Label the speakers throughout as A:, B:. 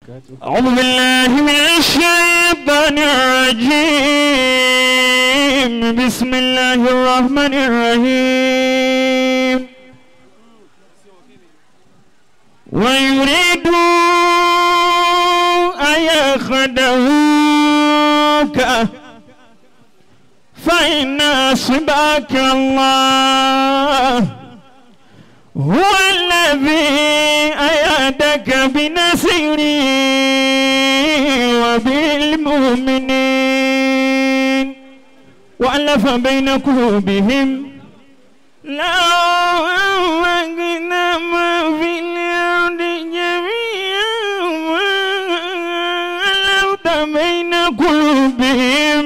A: أعوذ بالله من الشيطان الرجيم بسم الله الرحمن الرحيم ويريدوا أن يخدعوك فإن حسبك الله هو الذي أيدك بنصره وبالمؤمنين وألف بين قلوبهم لو أنفقنا ما في الأرض جميعا ما ألفت بين قلوبهم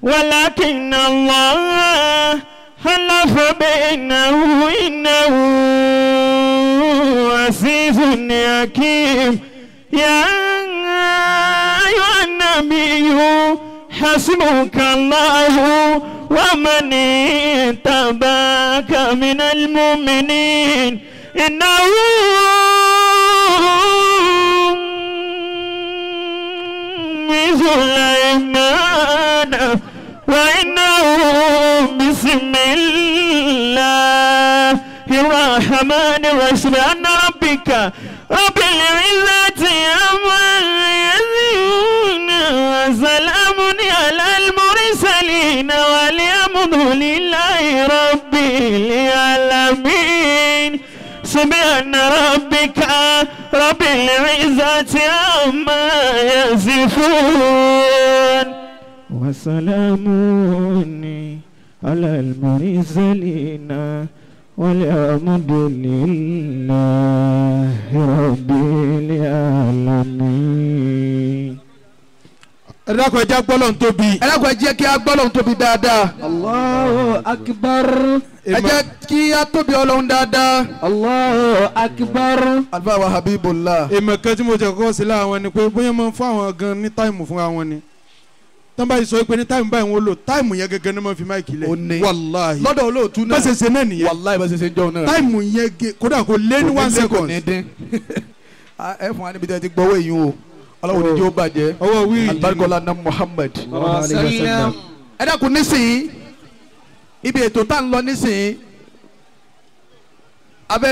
A: ولكن الله خلف بينه إنه عزيز حكيم. يا أيها النبي حسبك الله ومن اتبعك من المؤمنين إنه سليمان وإنه بسم الله الرحمن الرحيم. سبحان ربك رب العزة عما يصفون وسلام على المرسلين والحمد لله رب العالمين. سبحان ربك رب العزة عما يصفون وسلام على المرسلين والحمد لله رب العالمين.
B: Ẹ dákun ẹ jẹ́ gbọ́lọ́hun tóbi.
C: Ẹ dákun ẹ jẹ́ kí a gbọ́lọ́hun tóbi dáadáa.
D: Allahu akbar.
C: Ẹ jẹ́ kí a tóbi Ọlọ́hun dáadáa.
D: Allahu akbar.
C: Alfa wa Habibullah.
B: Èèmọ̀ kan tí mo jẹ́ kọ́kọ́ sí láwọn ni pé bóyá máa ń fún àwọn gan ní táìmù fúnra wọn ni. Tán báyìí sọ pé ní táìmù báyìí wọ́n lò táìmù yẹn gẹ́gẹ́ ní wọ́n fi máìkì lẹ̀. Wàláhì.
C: Lọ́dọ̀ olóòtú náà.
B: Bá ṣe ṣe náà nìyẹn.
C: Wàláhì bá ṣe ṣe jọ náà.
B: Táìmù yẹn kódà kò lé ní 1 second.
C: Ẹ fún wa níbi tí a ti gbọ́wọ́ èyí o. Ọlọ́run ní jẹ́ ó bàjẹ́.
B: Ọwọ́ wíìlì.
C: Alibarikola na Muhammad. Ẹ dákun nísìnyí ibi ètò tá ń lọ nísìnyí abẹ́.